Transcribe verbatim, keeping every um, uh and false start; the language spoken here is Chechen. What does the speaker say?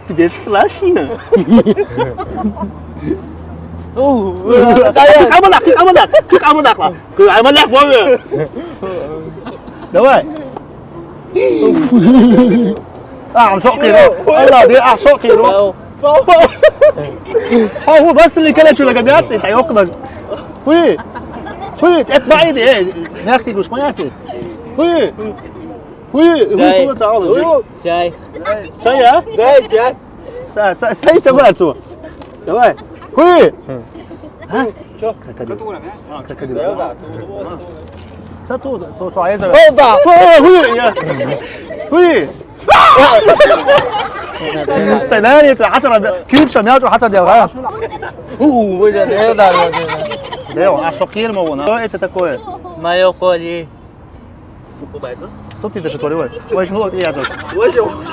Тебе страшно? Кик аманах, кик аманах, кик аманах. Кик аманах, Вова. Давай. А, عم سوق كيلو. والله دي، آه، سوق كيلو. هو بس اللي كلت شو لقى بياتي، تعيوق بك. Oui. Oui، اتبعي دي، إيه، نحكي قوش ما ياتي. Oui. Oui، oui، شو تعاون؟ شاي. شاي، ها؟ شاي، شاي. شاي، شاي، تبعتوا. تمام. Oui. ها؟ شو؟ كدي. كدي. تو، تو، تو عايزة. Oui. سيلاني، حتى كيوت شميات وحتى دي الغاية. أوه، وين ده؟ إيه ده؟ ده هو، آه، سكير ما هو، نا. إيه، تتكوي. Mayo koli. Что ты даже говорил? Ой, ну, я тоже.